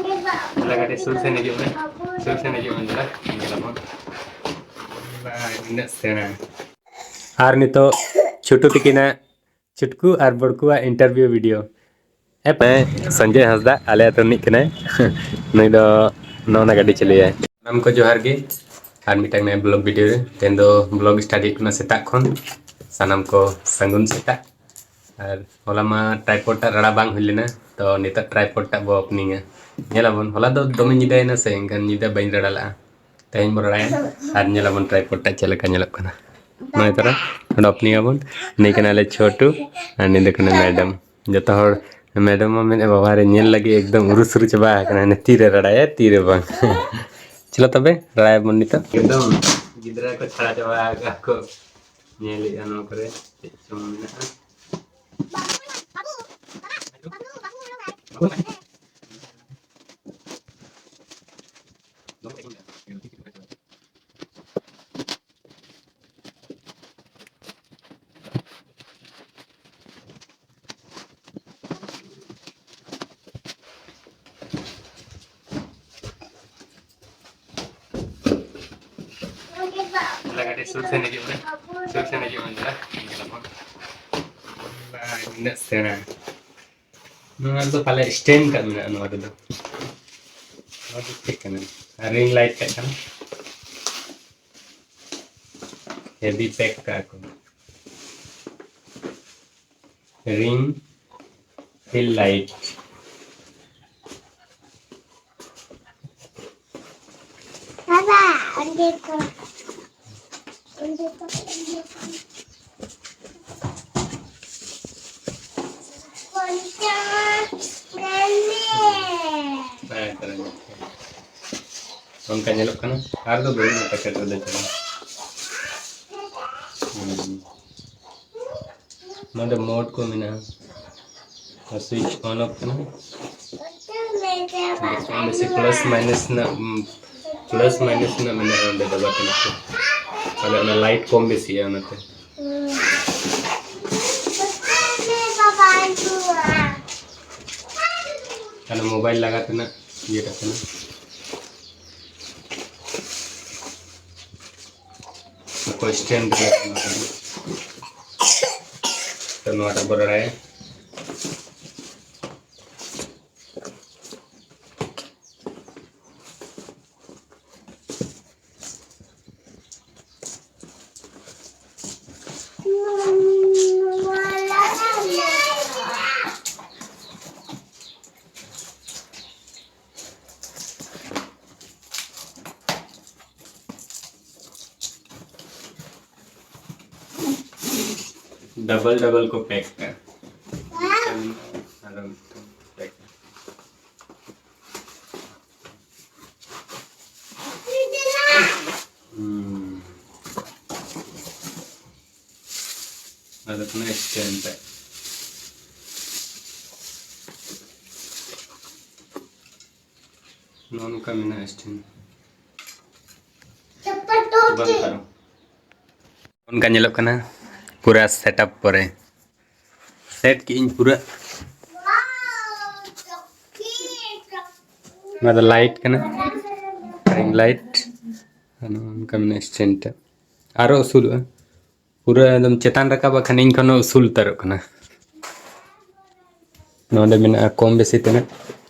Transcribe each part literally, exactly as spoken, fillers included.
ᱫᱮᱞᱟ ᱠᱟᱹᱴᱤᱡ ᱥᱩᱨ ᱥᱮᱱ ᱦᱤᱡᱩᱜ ᱢᱮ, ᱥᱩᱨ ᱥᱮᱱ ᱦᱤᱡᱩᱜ ᱢᱮ, ᱫᱮᱞᱟ᱾ ᱧᱮᱞᱟᱵᱚᱱ᱾ ᱵᱟᱭ, ᱱᱤᱱᱟᱹᱜ ᱥᱮᱬᱟ᱾ ᱟᱨ ᱱᱤᱛᱚᱜ ᱪᱷᱩᱴᱩ ᱛᱤᱠᱤᱱᱟᱜ, ᱪᱷᱩᱴᱠᱩ ᱟᱨ ᱵᱚᱲᱠᱩᱣᱟᱜ interview video᱾ ᱦᱮᱸ, ᱥᱚᱧᱡᱚᱭ ᱦᱟᱸᱥᱫᱟ ᱟᱞᱮ ᱟᱹᱛᱩ ᱨᱤᱱᱤᱡ ᱠᱟᱱᱟᱭ᱾ ᱱᱩᱭ ᱫᱚ ᱱᱚᱜᱼᱚ ᱱᱟ ᱜᱟᱹᱰᱤ ᱪᱟᱹᱞᱩᱭᱟᱭ᱾ ᱥᱟᱱᱟᱢ ᱠᱚ ᱡᱚᱦᱟᱨ ᱜᱮ, ᱟᱨ ᱢᱤᱫᱴᱟᱝ ᱱᱚᱣᱟ vlog video ᱨᱮ᱾ ᱛᱮᱦᱮᱧ ᱫᱚ vlog start ᱦᱩᱭᱩᱜ ᱠᱟᱱᱟ ᱥᱮᱛᱟᱜ ᱠᱷᱚᱱ᱾ ᱥᱟᱱᱟᱢ ᱠᱚ ᱥᱟᱹᱜᱩᱱ ᱥᱮᱛᱟᱜ᱾ ᱟᱨ ᱦᱚᱞᱟ ᱢᱟ tripod ᱴᱟᱜ ᱨᱟᱲᱟ ᱵᱟᱝ ᱦᱩᱭ ᱞᱮᱱᱟ, ᱛᱚ ᱱᱤᱛᱚᱜ tripod ᱴᱟᱜ ᱵᱚ openingᱟ᱾ ᱧᱮᱞᱟᱵᱚᱱ, ᱦᱚᱞᱟ ᱫᱚ ᱫᱚᱢᱮ ᱧᱤᱫᱟᱹᱭᱮᱱᱟ ᱥᱮ, ᱮᱱᱠᱷᱟᱱ ᱧᱤᱫᱟᱹ ᱵᱟᱹᱧ ᱨᱟᱲᱟ ᱞᱟᱜᱼᱟ᱾ ᱛᱮᱦᱮᱧ ᱵᱚ ᱨᱟᱲᱟᱭᱟ ᱟᱨ ᱧᱮᱞᱟᱵᱚᱱ tripod ᱴᱟᱜ ᱪᱮᱫ ᱞᱮᱠᱟ ᱧᱮᱞᱚᱜ ᱠᱟᱱᱟ᱾ ᱱᱚᱜᱼᱚᱭ ᱛᱚᱨᱟ ᱚᱸᱰᱮ opening ᱟᱵᱚᱱ᱾ ᱱᱩᱭ ᱠᱟᱱᱟᱞᱮ ᱪᱷᱳᱴᱩ ᱟᱨ ᱱᱩᱭ ᱫᱚ ᱠᱟᱱᱟ madam᱾ ᱡᱚᱛᱚ ᱦᱚᱲ, madam ᱢᱟ ᱢᱮᱱᱮᱫ, "ᱵᱟᱵᱟ ᱨᱮ, ᱧᱮᱞ ᱞᱟᱹᱜᱤᱫ ᱮᱠᱫᱚᱢ ᱩᱨᱩ ᱥᱩᱨᱩ ᱪᱟᱵᱟ ᱟᱠᱟᱱᱟ, ᱦᱟᱱᱮ ᱛᱤᱨᱮ ᱨᱟᱲᱟᱭᱟ, ᱛᱤᱨᱮ ᱵᱟᱝ?" ᱪᱚᱞᱚ ᱛᱚᱵᱮ, ᱨᱟᱲᱟᱭᱟᱵᱚᱱ ᱱᱤᱛᱚᱜ᱾ ᱮᱠᱫᱚᱢ ᱜᱤᱫᱽᱨᱟᱹ ᱠᱚ ᱪᱷᱟᱲᱟ ᱪᱟᱵᱟ ᱟᱠᱟᱫ ᱠᱚ᱾ ᱧᱮᱞᱮᱫᱼᱟ ᱱᱚᱣᱟ ᱠᱚᱨᱮ ᱪᱮᱫ ᱪᱚᱝ ᱢᱮᱱᱟᱜᱼᱟ᱾ ᱫᱮᱞᱟ ᱠᱟᱹᱴᱤᱡ ᱥᱩᱨ ᱥᱮᱱ ᱦᱤᱡᱩᱜ ᱢᱮ, ᱥᱩᱨ ᱥᱮᱱ ᱦᱤᱡᱩᱜ ᱢᱮ, ᱫᱮᱞᱟ᱾ ᱵᱟᱭ, ᱱᱤᱱᱟᱹᱜ ᱥᱮᱬᱟ᱾ ᱱᱚᱣᱟ ᱨᱮᱫᱚ ᱯᱟᱞᱮ stand ᱠᱟᱜ ᱢᱮᱱᱟᱜᱼᱟ ᱱᱚᱣᱟ ᱨᱮᱫᱚ᱾ ᱱᱚᱣᱟ ᱫᱚ ᱪᱮᱫ ᱠᱟᱱᱟ? ᱟᱨ ring light ᱠᱟᱜ ᱠᱟᱱᱟ᱾ Heavy pack ᱠᱟᱜᱼᱟ ᱠᱚ᱾ Ring, hill light᱾ ᱵᱟᱵᱟ, ᱚᱸᱰᱮ ᱠᱚ, ᱚᱸᱰᱮ ᱠᱚ, ᱚᱸᱰᱮ ᱠᱚ᱾ ᱠᱚᱱᱴᱟ ᱜᱟᱱᱮ᱾ ᱦᱮᱸ, ᱠᱚᱨᱮ ᱧᱮᱞ ᱠᱚ᱾ ᱚᱱᱠᱟ ᱧᱮᱞᱚᱜ ᱠᱟᱱᱟ᱾ ᱟᱨ ᱫᱚ ᱵᱟᱹᱱᱩᱜᱼᱟ packet ᱨᱮᱫᱚ ᱪᱮᱫ ᱦᱚᱸ᱾ ᱦᱩᱸ᱾ ᱱᱚᱰᱮ mode ᱠᱚ ᱢᱮᱱᱟᱜᱼᱟ᱾ ᱟᱨ switch on off ᱠᱟᱱᱟ᱾ ᱵᱮᱥᱤ plus minus ᱨᱮᱱᱟᱜ, ᱩᱢ, plus minus ᱨᱮᱱᱟᱜ ᱢᱮᱱᱟᱜᱼᱟ ᱚᱸᱰᱮ ᱫᱚ ᱵᱟᱴᱚᱱ ᱠᱚ᱾ ᱛᱟᱦᱞᱮ ᱚᱱᱟ light ᱠᱚᱢ ᱵᱮᱥᱤᱜᱼᱟ ᱚᱱᱟᱛᱮ᱾ ᱛᱟᱦᱞᱮ mobile ᱞᱟᱜᱟ ᱛᱮᱱᱟᱜ ᱤᱭᱟᱹ ᱠᱟᱱᱟ᱾ ᱚᱠᱚᱭ stand ᱨᱮ ᱛᱚ ᱱᱚᱣᱟᱴᱟᱜ ᱵᱚ ᱨᱚᱲᱟᱭᱟ᱾ ᱰᱚᱵᱚᱞ ᱰᱚᱵᱚᱞ ᱠᱚ ᱯᱮᱠ ᱠᱟᱜᱼᱟ᱾ ᱟᱨᱚ ᱢᱤᱫᱴᱟᱝ ᱯᱮᱠ᱾ ᱦᱩᱸ᱾ ᱟᱫᱚ ᱠᱟᱱᱟ stand ᱨᱮ᱾ ᱱᱚᱜᱼᱚ ᱱᱚᱝᱠᱟ ᱢᱮᱱᱟᱜᱼᱟ stand᱾ ᱵᱟᱝ ᱯᱟᱨᱚᱢ᱾ ᱚᱱᱠᱟ ᱧᱮᱞᱚᱜ ᱠᱟᱱᱟ ᱯᱩᱨᱟ setup ᱯᱚᱨᱮ᱾ Set ᱠᱮᱜ ᱤᱧ ᱯᱩᱨᱟᱹ᱾ ᱱᱚᱣᱟ ᱫᱚ light ᱠᱟᱱᱟ, ring light᱾ ᱟᱨ ᱱᱚᱜᱼᱚ ᱱᱚᱝᱠᱟ ᱢᱮᱱᱟᱜᱼᱟ stand ᱴᱟᱜ᱾ ᱟᱨᱚ ᱩᱥᱩᱞᱚᱜᱼᱟ, ᱯᱩᱨᱟᱹ ᱮᱠᱫᱚᱢ ᱪᱮᱛᱟᱱ ᱨᱟᱠᱟᱵ ᱟᱠᱟᱱ ᱤᱧ ᱠᱷᱚᱱ ᱦᱚᱸ ᱩᱥᱩᱞ ᱩᱛᱟᱹᱨᱚᱜ ᱠᱟᱱᱟ᱾ ᱱᱚᱰᱮ ᱢᱮᱱᱟᱜᱼᱟ ᱠᱚᱢ ᱵᱮᱥᱤ ᱛᱤᱱᱟᱹᱜ,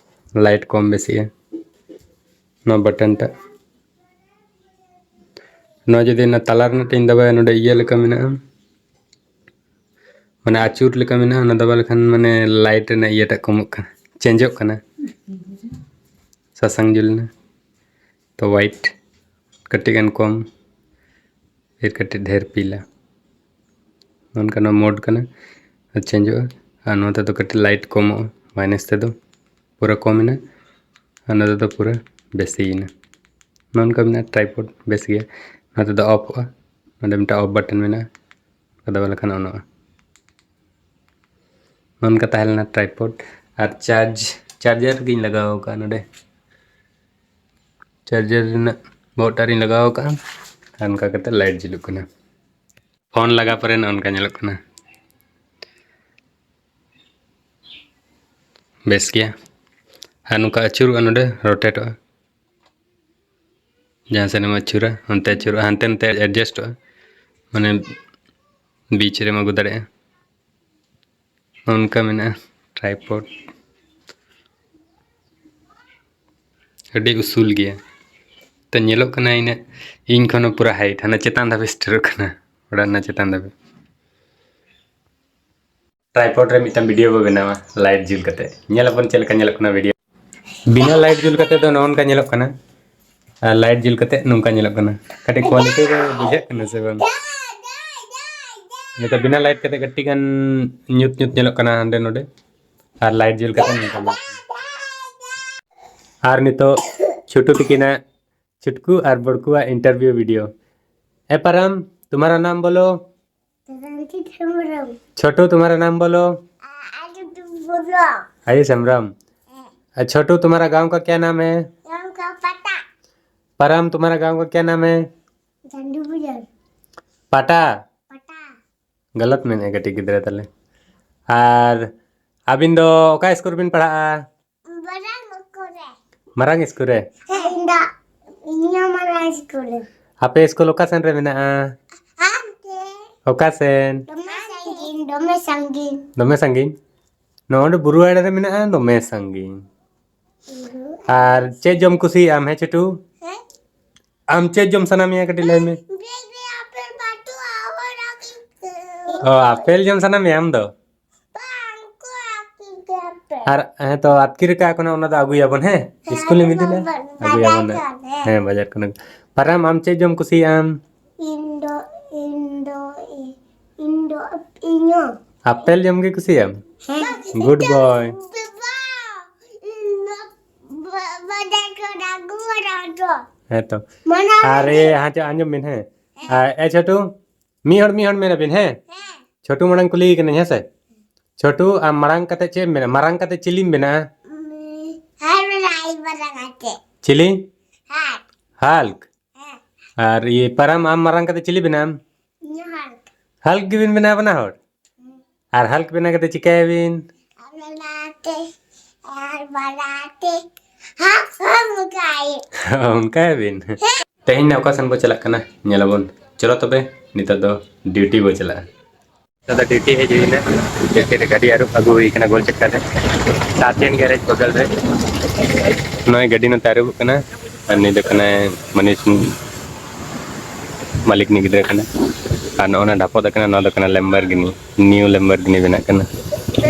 light ᱠᱚᱢ ᱵᱮᱥᱤᱜᱼᱟ᱾ ᱱᱚᱣᱟ button ᱴᱟᱜ, ᱱᱚᱣᱟ ᱡᱩᱫᱤ ᱚᱱᱟ ᱛᱟᱞᱟ ᱨᱮᱱᱟᱜ ᱴᱟᱜ ᱤᱧ ᱫᱟᱵᱟᱭᱟ, ᱱᱚᱰᱮ ᱤᱭᱟᱹ ᱞᱮᱠᱟ ᱢᱮᱱᱟᱜᱼᱟ, ᱢᱟᱱᱮ ᱟᱹᱪᱩᱨ ᱞᱮᱠᱟ ᱢᱮᱱᱟᱜᱼᱟ, ᱚᱱᱟ ᱫᱟᱵᱟᱭ ᱞᱮᱠᱷᱟᱱ ᱢᱟᱱᱮ light ᱨᱮᱱᱟᱜ ᱤᱭᱟᱹᱴᱟᱜ ᱠᱚᱢᱚᱜ ᱠᱟᱱᱟ, ᱪᱮᱧᱡᱚᱜ ᱠᱟᱱᱟ, ᱥᱟᱥᱟᱝ ᱡᱩᱞ ᱮᱱᱟ, ᱛᱚ white ᱠᱟᱹᱴᱤᱡ ᱜᱟᱱ ᱠᱚᱢ, ᱯᱷᱤᱨ ᱠᱟᱹᱴᱤᱡ ᱰᱷᱮᱨ ᱯᱤᱞᱟ᱾ ᱱᱚᱝᱠᱟ ᱱᱚᱣᱟ mode ᱠᱟᱱᱟ, ᱪᱮᱧᱡᱚᱜᱼᱟ᱾ ᱟᱨ ᱱᱚᱣᱟ ᱛᱮᱫᱚ ᱠᱟᱹᱴᱤᱡ light ᱠᱚᱢᱚᱜᱼᱟ, minus ᱛᱮᱫᱚ ᱯᱩᱨᱟᱹ ᱠᱚᱢ ᱮᱱᱟ᱾ ᱟᱨ ᱱᱚᱣᱟ ᱛᱮᱫᱚ ᱯᱩᱨᱟᱹ ᱵᱮᱥᱤᱭᱮᱱᱟ᱾ ᱱᱚᱝᱠᱟ ᱢᱮᱱᱟᱜᱼᱟ tripod, ᱵᱮᱥ ᱜᱮᱭᱟ᱾ ᱱᱚᱣᱟ ᱛᱮᱫᱚ ᱚᱯᱷᱚᱜᱼᱟ᱾ ᱱᱚᱰᱮ ᱢᱤᱫᱴᱟᱝ off button ᱢᱮᱱᱟᱜᱼᱟ, ᱚᱱᱠᱟ ᱫᱟᱵᱟ ᱞᱮᱠᱷᱟᱱ ᱚᱱᱚᱜᱼᱟ᱾ ᱱᱚᱝᱠᱟ ᱛᱟᱦᱮᱸ ᱞᱮᱱᱟ tripod᱾ ᱟᱨ charge, charger ᱜᱤᱧ ᱞᱟᱜᱟᱣ ᱟᱠᱟᱫᱼᱟ ᱱᱚᱰᱮ᱾ Charger ᱨᱮᱱᱟᱜ ᱵᱚᱦᱚᱜ ᱴᱟᱜ ᱨᱤᱧ ᱞᱟᱜᱟᱣ ᱟᱠᱟᱫᱼᱟ᱾ ᱟᱨ ᱚᱱᱠᱟ ᱠᱟᱛᱮ light ᱡᱩᱞᱩᱜ ᱠᱟᱱᱟ᱾ ᱯᱷᱳᱱ ᱞᱟᱜᱟ ᱯᱚᱨᱮ ᱱᱚᱜᱼᱚ ᱱᱚᱝᱠᱟ ᱧᱮᱞᱚᱜ ᱠᱟᱱᱟ᱾ ᱵᱮᱥ ᱜᱮᱭᱟ᱾ ᱟᱨ ᱱᱚᱝᱠᱟ ᱟᱹᱪᱩᱨᱚᱜᱼᱟ, ᱱᱚᱰᱮ ᱨᱳᱴᱮᱴᱚᱜᱼᱟ᱾ ᱡᱟᱦᱟᱸ ᱥᱮᱱ ᱮᱢ ᱟᱹᱪᱩᱨᱟ ᱚᱱᱛᱮ ᱟᱹᱪᱩᱨᱚᱜᱼᱟ, ᱦᱟᱱᱛᱮ ᱱᱟᱛᱮ ᱮᱰᱡᱟᱥᱴᱚᱜᱼᱟ, ᱢᱟᱱᱮ ᱵᱤᱪ ᱨᱮᱢ ᱟᱹᱜᱩ ᱫᱟᱲᱮᱭᱟᱜᱼᱟ᱾ ᱚᱱᱠᱟ ᱢᱮᱱᱟᱜᱼᱟ ᱴᱨᱟᱭᱯᱚᱰ᱾ ᱟᱹᱰᱤ ᱩᱥᱩᱞ ᱜᱮᱭᱟ᱾ ᱛᱚ ᱧᱮᱞᱚᱜ ᱠᱟᱱᱟ ᱤᱱᱟᱹᱜ, ᱤᱧ ᱠᱷᱚᱱ ᱦᱚᱸ ᱯᱩᱨᱟᱹ ᱦᱟᱭᱤᱴ, ᱦᱟᱱᱟ ᱪᱮᱛᱟᱱ ᱫᱷᱟᱹᱵᱤᱡ ᱥᱮᱴᱮᱨᱚᱜ ᱠᱟᱱᱟ, ᱚᱲᱟᱜ ᱨᱮᱱᱟᱜ ᱪᱮᱛᱟᱱ ᱫᱷᱟᱹᱵᱤᱡ᱾ ᱴᱨᱟᱭᱯᱚᱰ ᱨᱮ ᱢᱤᱫᱴᱟᱝ ᱵᱷᱤᱰᱤᱭᱳ ᱵᱚ ᱵᱮᱱᱟᱣᱟ ᱞᱟᱭᱤᱴ ᱡᱩᱞ ᱠᱟᱛᱮ᱾ ᱧᱮᱞ ᱟᱵᱚᱱ ᱪᱮᱫ ᱞᱮᱠᱟ ᱧᱮᱞᱚᱜ ᱠᱟᱱᱟ ᱵᱷᱤᱰᱤᱭᱳ᱾ ᱵᱤᱱᱟᱹ ᱞᱟᱭᱤᱴ ᱡᱩᱞ ᱠᱟᱛᱮ ᱫᱚ ᱱᱚᱜᱼᱚ ᱱᱚᱝᱠᱟ ᱧᱮᱞᱚᱜ ᱠᱟᱱᱟ, ᱟᱨ ᱞᱟᱭᱤᱴ ᱡᱩᱞ ᱠᱟᱛᱮ ᱱᱚᱝᱠᱟ ᱧᱮᱞᱚᱜ ᱠᱟᱱᱟ᱾ ᱠᱟᱹᱴᱤᱡ ᱠᱳᱣᱟᱞᱤᱴᱤ ᱨᱮ ᱵᱩᱡᱷᱟᱹᱜ ᱠᱟᱱᱟ ᱥᱮ ᱵᱟᱝ? ᱱᱤᱛᱚᱜ ᱵᱤᱱᱟᱹ ᱞᱟᱭᱤᱴ ᱠᱟᱛᱮ ᱠᱟᱹᱴᱤᱡ ᱜᱟᱱ ᱧᱩᱛ ᱧᱩᱛ ᱧᱮᱞᱚᱜ ᱠᱟᱱᱟ ᱦᱟᱸᱰᱮ ᱱᱚᱰᱮ, ᱟᱨ ᱞᱟᱭᱤᱴ ᱡᱩᱞ ᱠᱟᱛᱮ ᱱᱚᱝᱠᱟ ᱧᱮᱞᱚᱜ ᱠᱟᱱᱟ᱾ ᱟᱨ ᱱᱤᱛᱚᱜ ᱪᱷᱩᱴᱩ ᱛᱤᱠᱤᱱᱟᱜ, ᱪᱷᱩᱴᱠᱩ ᱟᱨ ᱵᱚᱲᱠᱩᱣᱟᱜ ᱤᱱᱴᱟᱨᱵᱷᱤᱭᱩ ᱵᱷᱤᱰᱤᱭᱳ᱾ ᱮ ᱯᱟᱨᱟᱢ, तुम्हारा नाम बोलो। रणजीत हेम्ब्रम। छोटू, तुम्हारा नाम बोलो। आ- आयुष हेम्ब्रम। आयुष हेम्ब्रम। आ, छोटू, तुम्हारा गांव का क्या नाम है? गांव का पटा। परम, तुम्हारा गांव का क्या नाम है? झंडू बाजार। पाटा। पटा। गलत ᱢᱮᱱᱮᱫᱼᱟ ᱠᱟᱹᱴᱤᱡ ᱜᱤᱫᱽᱨᱟᱹ ᱛᱟᱞᱮ᱾ ᱟᱨ ᱟᱹᱵᱤᱱ ᱫᱚ ᱚᱠᱟ ᱥᱠᱩᱞ ᱨᱮᱵᱤᱱ ᱯᱟᱲᱦᱟᱜᱼᱟ? ᱢᱟᱨᱟᱝ ᱥᱠᱩᱞ ᱨᱮ᱾ ᱢᱟᱨᱟᱝ ᱥᱠᱩᱞ ᱨᱮ? ᱦᱮᱸ, ᱤᱧ ᱫᱚ, ᱤᱧ ᱦᱚᱸ ᱢᱟᱨᱟᱝ ᱥᱠᱩᱞ ᱨᱮ᱾ ᱟᱯᱮ ᱥᱠᱩᱞ ᱚᱠᱟ ᱥᱮᱱ ᱨᱮ ᱢᱮᱱᱟᱜᱼᱟ? ᱦᱟᱱᱛᱮ᱾ ᱚᱠᱟ ᱥᱮᱱ? ᱫᱚᱢᱮ ᱥᱟᱺᱜᱤᱧ, ᱫᱚᱢᱮ ᱥᱟᱺᱜᱤᱧ᱾ ᱫᱚᱢᱮ ᱥᱟᱺᱜᱤᱧ? ᱱᱚᱰᱮ ᱵᱩᱨᱩ ᱟᱲᱮ ᱨᱮ ᱢᱮᱱᱟᱜᱼᱟ, ᱫᱚᱢᱮ ᱥᱟᱺᱜᱤᱧ᱾ ᱵᱩᱨᱩ᱾ ᱟᱨ ᱪᱮᱫ ᱡᱚᱢ ᱠᱩᱥᱤᱭᱟᱜ ᱟᱢ, ᱦᱮᱸ ᱪᱷᱳᱴᱩ? ᱦᱮᱸ? ᱟᱢ ᱪᱮᱫ ᱡᱚᱢ ᱥᱟᱱᱟ ᱢᱮᱭᱟ, ᱠᱟᱹᱴᱤᱡ ᱞᱟᱹᱭ ᱢᱮ᱾ ᱵᱮᱵᱤ ᱟᱯᱮᱞ ᱵᱟᱹᱪᱩᱜᱼᱟ, ᱚᱱᱟ ᱜᱮ᱾ ᱚ, ᱟᱯᱮᱞ ᱡᱚᱢ ᱥᱟᱱᱟ ᱢᱮᱭᱟ ᱟᱢ ᱫᱚ? ᱵᱟᱝ ᱠᱚ ᱟᱹᱠᱷᱨᱤᱧ ᱜᱮᱭᱟ ᱟᱯᱮᱞ᱾ ᱟᱨ ᱦᱮᱸ ᱛᱚ, ᱟᱛᱠᱤᱨ ᱠᱟᱜ ᱠᱟᱱᱟ, ᱚᱱᱟ ᱫᱚ ᱟᱹᱜᱩᱭᱟᱵᱚᱱ, ᱦᱮᱸ? ᱦᱮᱸ, ᱥᱠᱩᱞ ᱮᱢ ᱤᱫᱤ ᱞᱮᱭᱟ? ᱵᱟᱡᱟᱨ ᱟᱹᱜᱩᱭᱟᱵᱚᱱ ᱠᱷᱚᱱ, ᱦᱮᱸ᱾ ᱦᱮᱸ, ᱵᱟᱡᱟᱨ ᱠᱷᱚᱱ᱾ ᱯᱟᱨᱟᱢ, ᱟᱢ ᱪᱮᱫ ᱡᱚᱢ ᱠᱩᱥᱤᱭᱟᱜ ᱟᱢ? ᱤᱧ ᱫᱚ, ᱤᱧ ᱫᱚ, ᱤᱧ ᱫᱚ, ᱤᱧ ᱦᱚᱸ᱾ ᱟᱯᱮᱞ ᱡᱚᱢ ᱜᱮ ᱠᱩᱥᱤᱭᱟᱜ ᱟᱢ? ᱦᱮᱸ᱾ Good boy᱾ ᱵᱟᱵᱟ, ᱤᱧ ᱫᱚ ᱵᱟ-, ᱵᱟᱡᱟᱨ ᱠᱷᱚᱱ ᱟᱹᱜᱩ ᱵᱟᱲᱟ ᱦᱚᱴᱚ᱾ ᱦᱮᱸ ᱛᱚ᱾ ᱢᱟᱱᱟ ᱟᱨᱮ, ᱢᱮ᱾ ᱦᱮᱸ ᱪᱚ, ᱟᱸᱡᱚᱢ ᱵᱤᱱ, ᱦᱮᱸ᱾ ᱦᱮᱸ᱾ ᱟᱨ, ᱮ ᱪᱷᱳᱴᱩ, ᱢᱤᱫ ᱦᱚᱲ, ᱢᱤᱫ ᱦᱚᱲ ᱢᱮᱱ ᱟᱵᱤᱱ, ᱦᱮᱸ? ᱦᱮᱸ᱾ ᱪᱷᱳᱴᱩ ᱢᱟᱲᱟᱝ ᱠᱩᱞᱤᱭᱮ ᱠᱟᱹᱱᱟᱹᱧ, ᱦᱮᱸ ᱥᱮ? ᱪᱷᱳᱴᱩ, ᱟᱢ ᱢᱟᱲᱟᱝ ᱠᱟᱛᱮ ᱪᱮᱫ ᱮᱢ ᱵᱮᱱᱟ? ᱢᱟᱨᱟᱝ ᱠᱟᱛᱮ ᱪᱤᱞᱤᱢ ᱵᱮᱱᱟᱜᱼᱟ? ᱩᱸ, ᱦᱟᱨ ᱵᱮᱱᱟᱜ ᱟᱹᱧ ᱢᱟᱨᱟᱝ ᱠᱟᱛᱮ᱾ ᱪᱤᱞᱤ? ᱦᱟᱨ᱾ ᱦᱟᱞᱠ? ᱦᱮᱸ᱾ ᱟᱨ ᱤᱭᱟᱹ, ᱯᱟᱨᱟᱢ, ᱟᱢ ᱢᱟᱨᱟᱝ ᱠᱟᱛᱮ ᱪᱤᱞᱤ ᱵᱮᱱᱟᱜ ᱟᱢ? ᱤᱧ ᱦᱚᱸ ᱦᱟᱞᱠ᱾ ᱦᱟᱞᱠ ᱜᱮᱵᱤᱱ ᱵᱮᱱᱟᱣ ᱵᱟᱱᱟ ᱦᱚᱲ? ᱦᱩᱸ᱾ ᱟᱨ ᱦᱟᱞᱠ ᱵᱮᱱᱟᱣ ᱠᱟᱛᱮ ᱪᱤᱠᱟᱹᱭᱟᱵᱤᱱ? ᱟᱨ ᱵᱮᱱᱟᱣ ᱠᱟᱛᱮ ᱟᱨ ᱵᱟᱨᱟᱛᱮ ᱦᱟᱯ ᱦᱟᱯ ᱠᱟᱭ᱾ ᱚᱱᱠᱟᱭᱟᱵᱤᱱ? ᱛᱮᱦᱮᱧ ᱱᱟ ᱚᱠᱟ ᱥᱮᱱ ᱵᱚ ᱪᱟᱞᱟᱜ ᱠᱟᱱᱟ, ᱧᱮᱞᱟᱵᱚᱱ᱾ ᱪᱚᱞᱚ ᱛᱚᱵᱮ, ᱱᱤᱛᱚᱜ ᱫᱚ ᱰᱤᱭᱩᱴᱤ ᱵᱚ ᱪᱟᱞᱟᱜᱼᱟ᱾ ᱱᱤᱛᱚᱜ ᱫᱚ ᱰᱤᱭᱩᱴᱤ ᱦᱮᱡ ᱦᱩᱭᱱᱟ᱾ ᱰᱤᱭᱩᱴᱤ ᱨᱮ ᱜᱟᱹᱰᱤ ᱟᱹᱨᱩᱵ ᱟᱹᱜᱩ ᱦᱩᱭ ᱠᱟᱱᱟ ᱜᱳᱞ ᱪᱟᱠᱟ ᱨᱮ, ᱥᱟᱨᱡᱮᱱ ᱜᱮᱨᱮᱡᱽ ᱵᱚᱜᱚᱞ ᱨᱮ᱾ ᱱᱚᱜᱼᱚᱭ ᱜᱟᱹᱰᱤ ᱱᱚᱛᱮ ᱟᱹᱨᱩᱵᱚᱜ ᱠᱟᱱᱟ᱾ ᱟᱨ ᱱᱩᱭ ᱫᱚ ᱠᱟᱱᱟᱭ ᱢᱟᱹᱱᱤᱥ ᱢᱟᱹᱞᱤᱠ ᱨᱤᱱᱤᱡ ᱜᱤᱫᱽᱨᱟᱹ ᱠᱟᱱᱟ᱾ ᱟᱨ ᱱᱚᱜᱼᱚ ᱱᱟ ᱰᱷᱟᱯᱚᱜ ᱫᱚ ᱠᱟᱱᱟ, ᱱᱚᱣᱟ ᱫᱚ ᱠᱟᱱᱟ ᱞᱮᱢᱵᱟᱨᱜᱤᱱᱤ, ᱱᱤᱭᱩ ᱞᱮᱢᱵᱟᱨᱜᱤᱱᱤ ᱵᱮᱱᱟᱜ ᱠᱟᱱᱟ᱾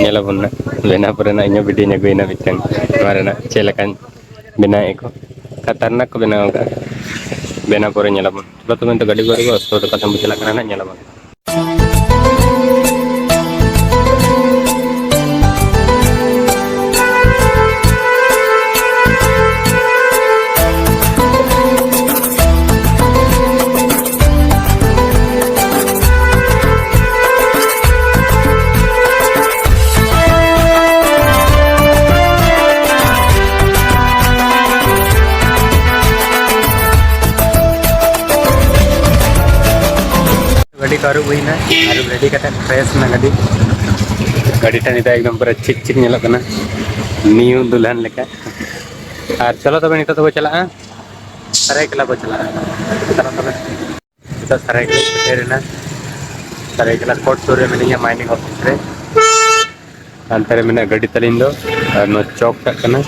ᱧᱮᱞ ᱟᱵᱚᱱ ᱱᱟᱜ, ᱵᱮᱱᱟᱣ ᱯᱚᱨᱮ ᱱᱟᱜ ᱤᱧ ᱦᱚᱸ ᱵᱷᱤᱰᱤᱭᱳᱧ ᱟᱹᱜᱩᱭᱟ ᱱᱟᱜ ᱢᱤᱫᱴᱮᱱ, ᱱᱚᱣᱟ ᱨᱮᱱᱟᱜ ᱪᱮᱫ ᱞᱮᱠᱟᱧ ᱵᱮᱱᱟᱣᱮᱫ ᱠᱚ, ᱠᱷᱟᱛᱟᱨᱱᱟᱠ ᱠᱚ ᱵᱮᱱᱟᱣ ᱟᱠᱟᱫᱼᱟ᱾ ᱵᱮᱱᱟᱣ ᱯᱚᱨᱮ ᱧᱮᱞ ᱟᱵᱚᱱ᱾ ᱪᱚᱞᱚ ᱛᱚᱵᱮ ᱱᱤᱛᱚᱜ ᱜᱟᱹᱰᱤ ᱠᱚ ᱟᱹᱨᱩᱵᱟ, ᱥᱴᱳᱨ ᱚᱠᱟ ᱥᱮᱱ ᱵᱚ ᱪᱟᱞᱟᱜ ᱠᱟᱱᱟ ᱱᱟᱜ ᱧᱮᱞ ᱟᱵᱚᱱ᱾ ᱜᱟᱹᱰᱤ ᱠᱚ ᱟᱹᱨᱩᱵ ᱦᱩᱭᱱᱟ, ᱟᱹᱨᱩᱵ ᱨᱮᱰᱤ ᱠᱟᱛᱮ ᱯᱷᱨᱮᱥ ᱮᱱᱟ ᱜᱟᱹᱰᱤ᱾ ᱜᱟᱹᱰᱤ ᱴᱟᱜ ᱱᱤᱛᱚᱜ ᱮᱠᱫᱚᱢ ᱯᱩᱨᱟᱹ ᱪᱷᱤᱠ ᱪᱷᱤᱠ ᱧᱮᱞᱚᱜ ᱠᱟᱱᱟ, ᱱᱤᱭᱩ ᱫᱩᱞᱦᱟᱱ ᱞᱮᱠᱟ᱾ ᱟᱨ ᱪᱚᱞᱚ ᱛᱚᱵᱮ ᱱᱤᱛᱚᱜ ᱫᱚᱵᱚ ᱪᱟᱞᱟᱜᱼᱟ, ᱥᱟᱹᱨᱟᱹᱭᱠᱮᱞᱟ ᱵᱚ ᱪᱟᱞᱟᱜᱼᱟ᱾ ᱪᱚᱞᱚ ᱛᱚᱵᱮ᱾ ᱱᱤᱛᱚᱜ ᱥᱟᱹᱨᱟᱹᱭᱠᱮᱞᱟ ᱥᱮᱴᱮᱨ ᱮᱱᱟ᱾ ᱥᱟᱹᱨᱟᱹᱭᱠᱮᱞᱟ ᱠᱳᱨᱴ ᱥᱩᱨ ᱨᱮ ᱢᱤᱱᱟᱹᱧᱟ, ᱢᱟᱭᱱᱤᱝ ᱚᱯᱷᱤᱥ ᱨᱮ᱾ ᱦᱟᱱᱛᱮ ᱨᱮ ᱢᱮᱱᱟᱜᱼᱟ ᱜᱟᱹᱰᱤ ᱛᱟᱹᱞᱤᱧ ᱫᱚ, ᱟᱨ ᱱᱚᱣᱟ ᱪᱚᱠ ᱠᱟᱜ ᱠᱟᱱᱟ,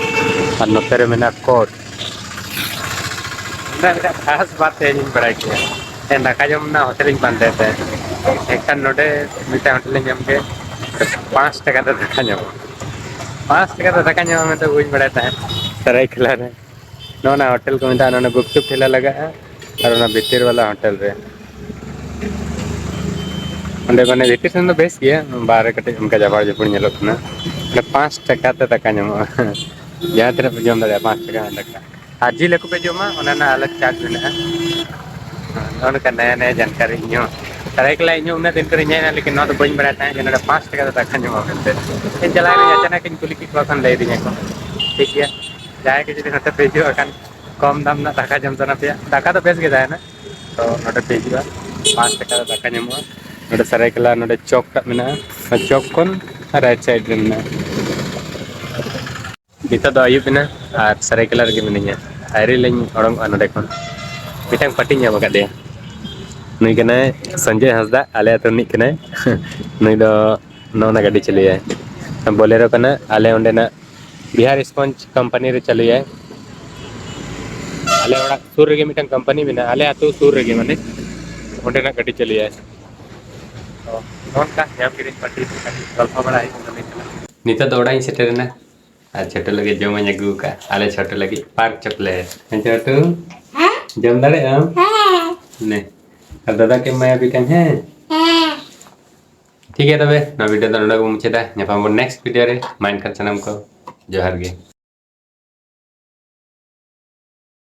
ᱟᱨ ᱱᱚᱛᱮ ᱨᱮ ᱢᱮᱱᱟᱜᱼᱟ ᱠᱳᱨᱴ᱾ ᱚᱱᱟ ᱢᱤᱫᱴᱟᱝ ᱠᱷᱟᱥ ᱵᱟᱛ ᱛᱮᱦᱮᱧ ᱤᱧ ᱵᱟᱲᱟᱭ ᱠᱮᱫᱟ᱾ ᱛᱮᱦᱮᱧ ᱫᱟᱠᱟ ᱡᱚᱢ ᱨᱮᱱᱟᱜ ᱦᱳᱴᱮᱞ ᱤᱧ ᱯᱟᱱᱛᱮᱭᱮᱫ ᱛᱟᱦᱮᱸᱫ, ᱮᱱᱠᱷᱟᱱ ᱱᱚᱰᱮ ᱢᱤᱫᱴᱟᱝ ᱦᱳᱴᱮᱞ ᱤᱧ ᱧᱟᱢ ᱠᱮᱫ, ᱯᱟᱸᱪ ᱴᱟᱠᱟ ᱛᱮ ᱫᱟᱠᱟ ᱧᱟᱢᱚᱜᱼᱟ᱾ ᱯᱟᱸᱪ ᱴᱟᱠᱟ ᱛᱮ ᱫᱟᱠᱟ ᱧᱟᱢᱚᱜᱼᱟ ᱢᱮᱱᱛᱮ ᱵᱟᱹᱧ ᱵᱟᱲᱟᱭ ᱛᱟᱦᱮᱸᱫ ᱥᱟᱹᱨᱟᱹᱭᱠᱮᱞᱟ ᱨᱮ᱾ ᱱᱚᱜᱼᱚ ᱱᱟ ᱦᱳᱴᱮᱞ ᱠᱚ ᱢᱮᱛᱟᱜᱼᱟ, ᱱᱚᱰᱮ ᱜᱩᱯᱪᱩᱯ ᱴᱷᱮᱞᱟ ᱞᱟᱜᱟᱜᱼᱟ ᱟᱨ ᱚᱱᱟ ᱵᱷᱤᱛᱤᱨ ᱵᱟᱞᱟ ᱦᱳᱴᱮᱞ ᱨᱮ᱾ ᱚᱸᱰᱮ ᱢᱟᱱᱮ ᱵᱷᱤᱛᱤᱨ ᱥᱮᱱ ᱫᱚ ᱵᱮᱥ ᱜᱮᱭᱟ, ᱵᱟᱦᱨᱮ ᱠᱟᱹᱴᱤᱡ ᱚᱱᱠᱟ ᱡᱟᱵᱷᱟᱲ ᱡᱩᱯᱩᱲ ᱧᱮᱞᱚᱜ ᱠᱟᱱᱟ᱾ ᱚᱸᱰᱮ ᱯᱟᱸᱪ ᱴᱟᱠᱟ ᱛᱮ ᱫᱟᱠᱟ ᱧᱟᱢᱚᱜᱼᱟ᱾ ᱡᱟᱦᱟᱸ ᱛᱤᱱᱟᱹᱜ ᱯᱮ ᱡᱚᱢ ᱫᱟᱲᱮᱭᱟᱜᱼᱟ, ᱯᱟᱸᱪ ᱴᱟᱠᱟ ᱨᱮᱱᱟᱜ ᱫᱟᱠᱟ᱾ ᱟᱨ ᱡᱤᱞ ᱦᱟᱹᱠᱩ ᱯᱮ ᱡᱚᱢᱟ, ᱚᱱᱟ ᱨᱮᱱᱟᱜ ᱟᱞᱟᱜᱽ ᱪᱟᱨᱡᱽ ᱢᱮᱱᱟᱜᱼᱟ᱾ ᱱᱚᱜᱼᱚ ᱱᱚᱝᱠᱟ ᱱᱟᱭᱟ ᱱᱟᱭᱟ ᱡᱟᱱᱠᱟᱨᱤ᱾ ᱤᱧ ᱦᱚᱸ ᱥᱟᱹᱨᱟᱹᱭᱠᱮᱞᱟ ᱤᱧ ᱦᱚᱸ ᱩᱱᱟᱹᱜ ᱫᱤᱱ ᱠᱷᱚᱱᱤᱧ ᱦᱮᱡ ᱮᱱᱟ, ᱞᱮᱠᱤᱱ ᱱᱚᱣᱟ ᱫᱚ ᱵᱟᱹᱧ ᱵᱟᱲᱟᱭ ᱛᱟᱦᱮᱸᱫ ᱡᱮ ᱱᱚᱰᱮ ᱯᱟᱸᱪ ᱴᱟᱠᱟ ᱛᱮ ᱫᱟᱠᱟ ᱧᱟᱢᱚᱜᱼᱟ ᱢᱮᱱᱛᱮ᱾ ᱤᱧ ᱪᱟᱞᱟᱣ ᱮᱱᱟᱹᱧ, ᱟᱪᱟᱱᱟᱠ ᱤᱧ ᱠᱩᱞᱤ ᱠᱮᱫ ᱠᱚᱣᱟ, ᱠᱷᱟᱱ ᱞᱟᱹᱭ ᱟᱹᱫᱤᱧᱟ ᱠᱚ, ᱴᱷᱤᱠ ᱜᱮᱭᱟ, ᱡᱟᱦᱟᱸᱭ ᱜᱮ ᱡᱩᱫᱤ ᱱᱚᱛᱮ ᱯᱮ ᱦᱤᱡᱩᱜᱼᱟ ᱠᱷᱟᱱ, ᱠᱚᱢ ᱫᱟᱢ ᱨᱮᱱᱟᱜ ᱫᱟᱠᱟ ᱡᱚᱢ ᱥᱟᱱᱟ ᱯᱮᱭᱟ, ᱫᱟᱠᱟ ᱫᱚ ᱵᱮᱥ ᱜᱮ ᱛᱟᱦᱮᱱᱟ, ᱛᱚ ᱱᱚᱰᱮ ᱯᱮ ᱦᱤᱡᱩᱜᱼᱟ, ᱯᱟᱸᱪ ᱴᱟᱠᱟ ᱨᱮ ᱫᱟᱠᱟ ᱧᱟᱢᱚᱜᱼᱟ᱾ ᱱᱚᱰᱮ ᱥᱟᱹᱨᱟᱹᱭᱠᱮᱞᱟ, ᱱᱚᱰᱮ ᱪᱚᱠ ᱴᱟᱜ ᱢᱮᱱᱟᱜᱼᱟ, ᱚᱱᱟ ᱪᱚᱠ ᱠᱷᱚᱱ ᱨᱟᱭᱤᱴ ᱥᱟᱭᱤᱰ ᱨᱮ ᱢᱮᱱᱟᱜᱼᱟ᱾ ᱱᱤᱛᱚᱜ ᱫᱚ ᱟᱹᱭᱩᱵ ᱮᱱᱟ ᱟᱨ ᱥᱟᱹᱨᱟᱹᱭᱠᱮᱞᱟ ᱨᱮᱜᱮ ᱢᱤᱱᱟᱹᱧᱟ᱾ ᱟᱹᱣᱨᱤ ᱞᱤᱧ ᱚᱰᱚᱝᱚᱜᱼᱟ ᱱᱚᱰᱮ ᱠᱷᱚᱱ᱾ ᱢᱤᱫᱴᱟᱝ ᱯᱟᱹᱴᱤᱧ ᱧᱟᱢ ᱟᱠᱟᱫᱮᱭᱟ᱾ ᱱᱩᱭ ᱠᱟᱱᱟᱭ ᱥᱚᱧᱡᱚᱭ ᱦᱟᱸᱥᱫᱟ, ᱟᱞᱮ ᱟᱹᱛᱩ ᱨᱤᱱᱤᱡ ᱠᱟᱱᱟᱭ᱾ ᱱᱩᱭ ᱫᱚ ᱱᱚᱜᱼᱚ ᱱᱟ ᱜᱟᱹᱰᱤ ᱪᱟᱹᱞᱩᱭᱟᱭ, ᱵᱚᱞᱮᱨᱳ ᱠᱟᱱᱟ, ᱟᱞᱮ ᱚᱸᱰᱮᱱᱟᱜ ᱵᱤᱦᱟᱨ ᱥᱯᱚᱧᱡᱽ ᱠᱳᱢᱯᱟᱱᱤ ᱨᱮ ᱪᱟᱹᱞᱩᱭᱟᱭ᱾ ᱟᱞᱮ ᱚᱲᱟᱜ ᱥᱩᱨ ᱨᱮᱜᱮ ᱢᱤᱫᱴᱟᱝ ᱠᱳᱢᱯᱟᱱᱤ ᱢᱮᱱᱟᱜᱼᱟ, ᱟᱞᱮ ᱟᱹᱛᱩ ᱥᱩᱨ ᱨᱮᱜᱮ, ᱢᱟᱱᱮ ᱚᱸᱰᱮᱱᱟᱜ ᱜᱟᱹᱰᱤ ᱪᱟᱹᱞᱩᱭᱟᱭ᱾ ᱛᱚ ᱱᱚᱝᱠᱟ ᱧᱟᱢ ᱠᱮᱫᱟᱹᱧ ᱯᱟᱹᱴᱤ, ᱠᱟᱹᱴᱤᱡ ᱜᱚᱞᱯᱷᱚ ᱵᱟᱲᱟ ᱦᱩᱭᱩᱜ ᱠᱟᱱᱟ᱾ ᱱᱤᱛᱚᱜ ᱫᱚ ᱚᱲᱟᱜ ᱤᱧ ᱥᱮᱴᱮᱨᱮᱱᱟ᱾ ᱟᱨ ᱪᱷᱳᱴᱩ ᱞᱟᱹᱜᱤᱫ ᱡᱚᱢᱟᱜ ᱤᱧ ᱟᱹᱜᱩ ᱟᱠᱟᱫᱼᱟ᱾ ᱟᱞᱮ ᱪᱷᱳᱴᱩ ᱞᱟᱹᱜᱤᱫ ᱯᱟᱨᱠ ᱪᱚᱠᱞᱮᱴ᱾ ᱦᱮᱸ ᱪᱷᱳᱴᱩ? ᱦᱮᱸ? ᱡᱚᱢ ᱫᱟᱲᱮᱭᱟᱜ ᱟᱢ? ᱦᱮᱸ᱾ ᱱᱮ᱾ ᱟᱨ ᱫᱟᱫᱟ ᱠᱮ ᱮᱢᱟᱭᱟ ᱵᱤᱴᱟᱝ, ᱦᱮᱸ? ᱦᱮᱸ᱾ ᱴᱷᱤᱠ ᱜᱮᱭᱟ, ᱛᱚᱵᱮ ᱱᱚᱣᱟ ᱵᱷᱤᱰᱤᱭᱳ ᱫᱚ ᱱᱚᱰᱮ ᱜᱮᱵᱚᱱ ᱢᱩᱪᱟᱹᱫᱟ᱾ ᱧᱟᱯᱟᱢ ᱟᱵᱚᱱ ᱱᱮᱠᱥᱴ ᱵᱷᱤᱰᱤᱭᱳ ᱨᱮ᱾ ᱢᱟ ᱮᱱᱠᱷᱟᱱ ᱥᱟᱱᱟᱢ ᱠᱚ ᱡᱚᱦᱟᱨ ᱜᱮ᱾